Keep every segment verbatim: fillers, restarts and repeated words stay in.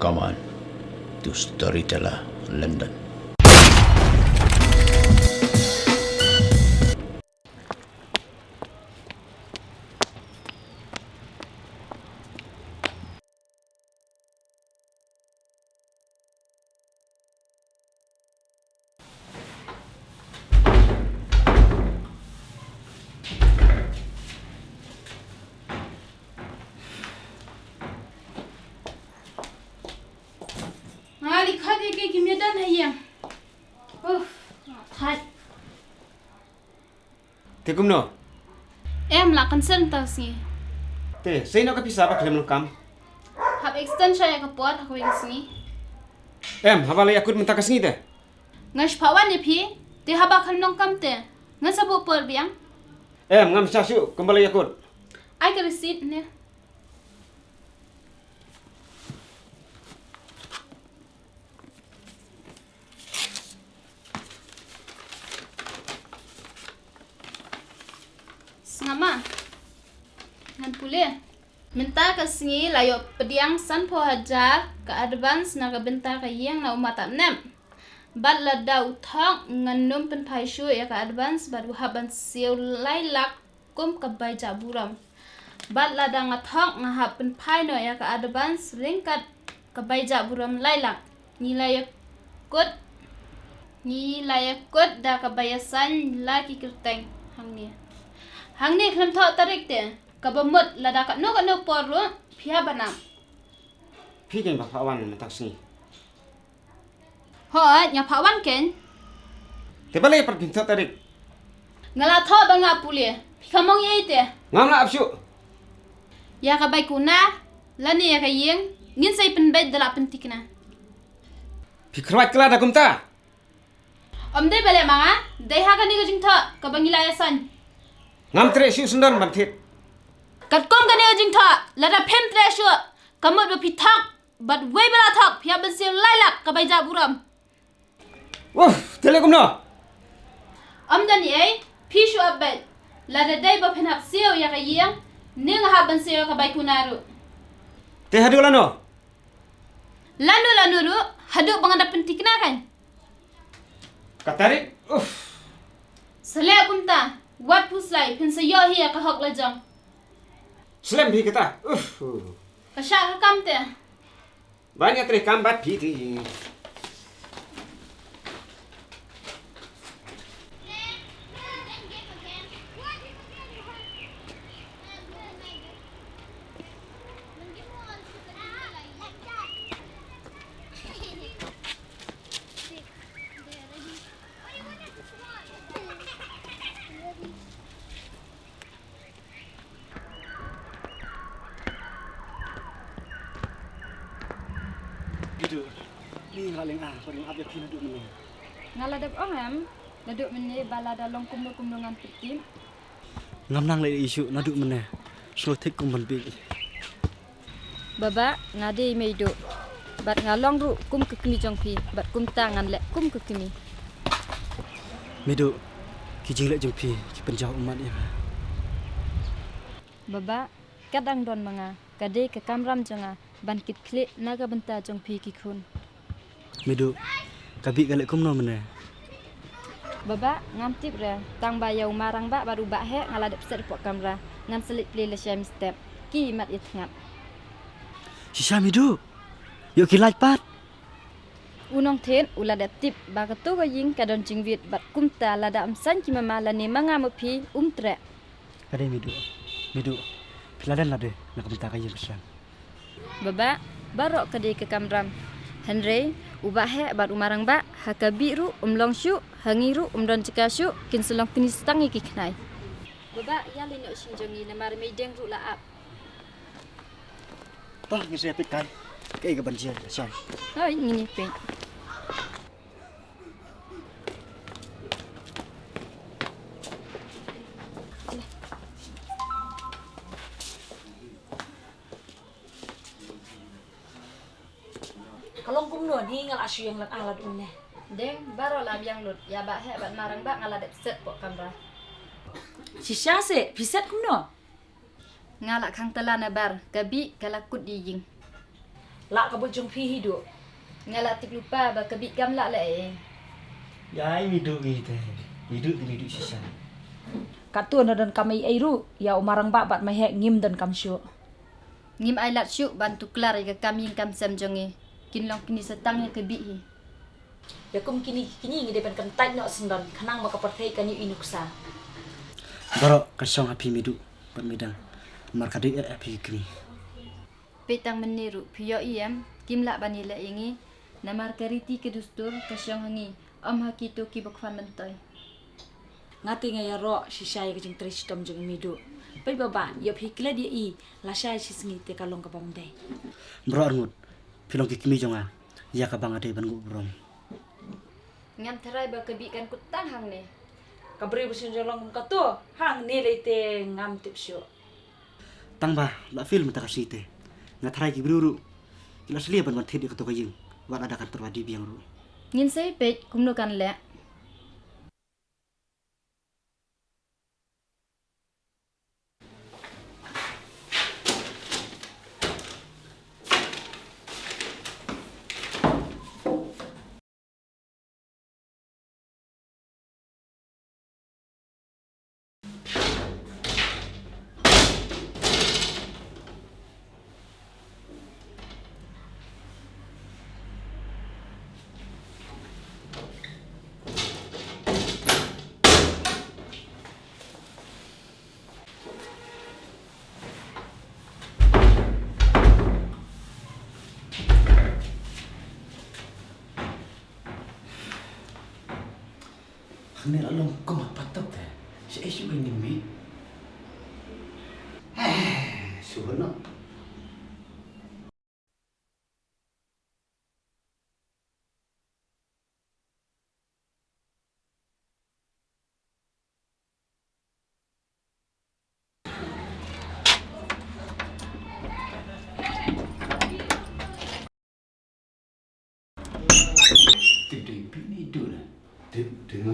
Aman to Storyteller London. Nga li khat ïa ki, ki mih don ha ïing. Uff, nga khat. Te kumno? Em, la cancel mynta ka sngi. Te sei noh ka pisa ba khlem long kam? Hap extend sha ïa ka por ha kawei ka sngi. Em, haba la ïakut mynta ka sngi te? Nga shu phah wan ïa phi, te haba khlem long kam te ngan sa buh por biang. Em, ngam shah shuh kumba la ïakut. Ai ka receipt ne. Sngap ma. Ngan pule. Mynta ka sngi la ïoh pdiang sanphew hajar ka advance na ka bynta ka ïing na u Matatnep. Bad lada u thok ngan nym pynphai shuh ïa ka advance bad u hap ban siew lai lak kum ka bai jah burom. Bad lada nga thok nga hap pynphai noh ïa ka advance ryngkat ka bai jah burom lai lak. Ngi la ïakut, ngi la ïakut da ka bai ïasan la ki kyrteng hangne. Hangne khlem thoh tarik te, kaba mut lada katno katno por ruh phi hap ban ap. Phi keiñ ba phah wan mynta ka sngi. Hooid, nga phah wan keiñ. Te balei pat phim thoh tarik? Nga la thoh ba nga pule. Phi kham ong ei te. Ngam lah ap shuh. Ïa ka bai kuna lane ïa ka ïing ngin sa ïa pynbeit da la pynthikna. Phi kyrwat kylla da kumta. Ym dei ba leh ma nga, dei ha kane ka jingthoh kaba ngi la ïasan. Ngam treh shuh syndon ban thied. Katkum kane ka jingthoh, lada phim treh shuh, ka mut ba phi thok bad wei ba la thok phi hap ban siew lai lak ka bai jah burom. Uff, te leh kumno? Ym don ei ei, phi shu ap beit. Lada dei ba phin hap siew ïa ka ïing, ne nga hap ban siew ïa ka bai kuna ruh. Te haduh lano? Lano lano ruh, haduh ba nga da pynthikna keiñ. Ka tarik? Uff. Sa leh kumta, wat phuslai, phin sa ïoh hi ïa ka hok la jong. Slem hi kata. Uff. Ka shah ka kam te. Ban ïatrei kam bad phi te. Bidu, ni nga la leng ah, ko ning ap ïa phi naduh mynne. Nga la dep ong em, naduh mynne ba lada long kumno kumno ngan pyntip. Ngam nang leh issue naduh mynne. Sngewthuh kum ban bieit. Baba, nga dei mei duh. Bad nga long ruh kum ka kmie jong phi, bad kumta ngan leh kum ka kmie. Mei duh, ki jingleh jong phi ki pynjaw ummat ïa nga. Baba, ka dang don ma nga, ka dei ka kamram jong nga ban kit khlieh na ka bynta jong phi ki khun. Mei duh, ka Bih ka leh kumno mynne? Baba, ngam tip re, tang ba ïa u Marangbah bad u Bah Heh nga la dep set hapoh kamra, ngan sa leit plie lashai mynstep, ki mat ïa thngat. Shisha Mei duh, ïoh ki lait pat. U nongthied u la dep tip ba kato ka ïing ka don jingwit bad kumta lada ym saiñ ki mama lane ma nga ma phi um treh. Ka dei Mei duh, Mei duh, phi la len lade na ka bynta ka ïing ka sem. Baba, baroh ka dei ka kamram. Hynrei u Bah Heh bad u Marangbah, ha ka Bih ruh um long shuh, ha ngi ruh um don jaka shuh, kin sa long kynti stang ïa ki khnai. Baba, ïa leit noh shnong jong ngi namar mei deng ruh la ap. Tah, ngi sa ïa peit kai kaei kaban jia. Hooid, ngin ïa peit. Ka long kumno ni, nga la shu ïeng lad ah lad um ne. Deng, baroh la biang lut, ïa Bah Heh bad Marangbah nga la dep set hapoh kamra. Shisha seh, phi set kumno? Nga la khang tala na bar, ka Bih ka la kut ïa ïing. Lah ka bul jong phi hi duh. Nga lah tip lypa ba ka bih kam lah leh ei. Ïa i Midu i te. Midu te Midu shisha. Katto na don kam ei ei ruh, ïa u marang ba bad ma heh ngim don kam shuh. Ngim ai lad shuh ban tuklar ïa ka kam ïing kam sem jong ngi. Kin long kine sa tang ïa ka bih hi. Ïa kum kine ki kine ngi dei ban kyntait noh syndon khnang ba ka pyrthei kan ïohi nuksa. Baroh ka shong ha phi Midu bad Midang. Namar ka dei eh ha phi ki kmie. Peit tang mynne ruh phi ïohi em, kim lah ban ïaleh ïa ngi. Namar ka riti ka dustur ka shong ha ngi, ym ha kito kiba khwan myntoi. Nga te nga ïaroh shisha ïa ka jingtrei shitom jong i Midu. Peit Baba, ïoh phi klet ïa i, lashai shi sngi te ka long kaba ym dei. Baroh arngut, phi long ki kmie jong nga, ïa kaba nga dei ban nguh burom. Ngam tharai ba ka bih kan kut tang hangne. Ka briew ba shu jolong kum kato hangne lei te ngam tip shuh. Tang ba la fail mynta ka sngi te. Nga tharai ki briew ruh ki la slia ban wan thied ïa kato ka ïing. Wat lada kan tyrwa die biang ruh. Ngin sa ïa peit kumno kan leh. Hangne la long kum ha patap te. Shaei shuh ka ngin mih? Eh, shuh noh. Te dei bih ne duna? Te, te nga.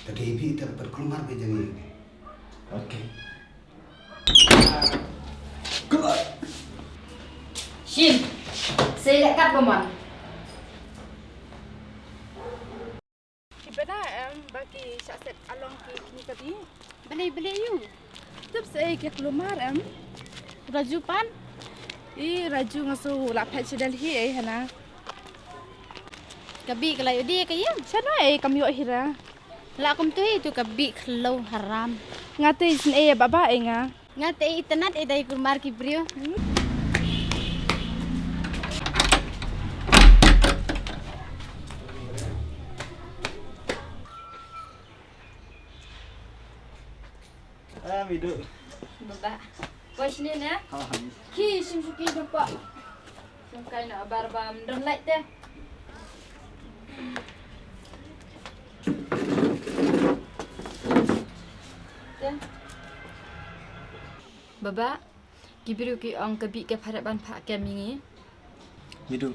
Te dei bih te pat kulmar be jang ye. Okay. Kulmar. Shin. Sei leh kat ba mon. Ki bada em ba ki shah set along ki kini ka bih. Balei balei yu. Tip sa ei ki kulmar em. Raju pan. I Raju nga sngew la phet sha Delhi ei hana. Ka bih ka la ïoh die ka ïa. Shano ei kam ïoh hi ra. La kumtu hi tu ka bih khloo haram. Nga te isynei ïa Baba ei nga. Nga te itynnad ïa dei kulmar ki briew. Ah, Midu. Baba. Poi shane ne? Ha, ha. Ki shim shuki jumpa. Shim kai na bar bam don light te. Te. Baba, ki briew ki ong ka bih ka pharep ban phah kem ïa ngi. Midu,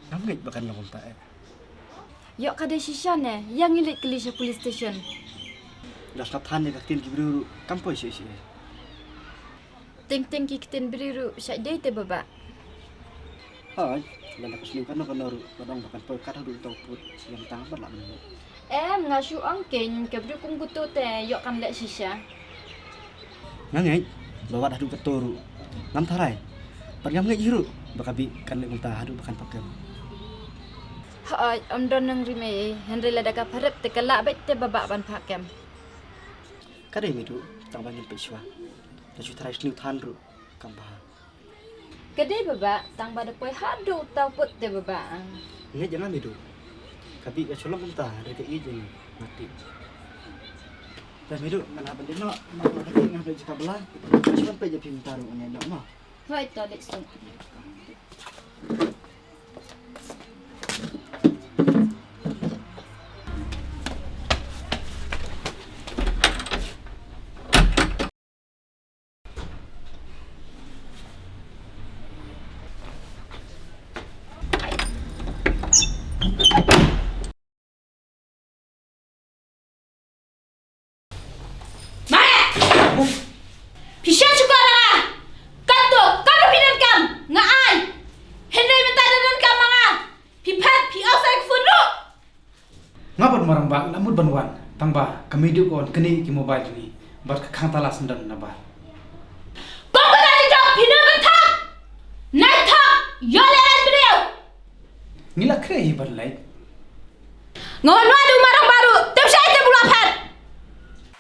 ngam ngeit ba kan long kumta eh. Ïoh ka dei shisha ne, ïa ngi leit kylli sha police station. Lada sngap than ïa ka ktien ki briew ruh kam poi shisha. Teng teng ki ktien briew ruh shah dei te Baba. Hooid, lada ka sniew kano kano ruh, ka dang ba kan poi kat haduh uta u pud, ïa tang ba lah mynta. Em, nga shu ong kein, ka briew kum kato te ïoh kan leh shisha. Nga ngeit ba wat haduh kato ruh ngam tharai. Pat ngam ngeit hi ruh ba ka bih kan leh kumta haduh ba kan phah kem. Hooid, ym don nongrim ei, hynrei lada ka pharep te ka lah beit te Baba ban phah kem. Ka dei Midu, tang ba ngin peit shuwa. Lada shu tharai sniew than ruh kam bha. Ka dei Baba, tang ba da poi haduh uta u pud te Baba. Ngeit ïa nga Midu. Ka bih ka shu long kumta, hynrei ka ïeit ïa ngi, nga tip. Te Midu, ngan hap ban leit noh, ma nga ka bih nga hap leit jaka bylla. Shu ban peit ïa phi mynta ruh, ngan leit noh ma. Hooid, to leit suk. Mare! Phi shem shuh ko la nga. Katto, katto phi donkam. Nga Nga bad Marangbah la mut ban wan, tang ba ka Meidu ka wan knieh ki mobile jong ngi bad ka khang tala syndon na bar. Kong ka dang jong phi na ban thang. Nai thang, yo le ran briew. Ngi la khreh hi ban leit. Nga wan wad u Marangbah ruh, tip shai tip u la phet.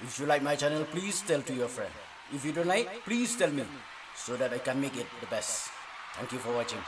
If you like my channel, please tell to your friend. If you don't like, please tell me so that I can make it the best. Thank you for watching.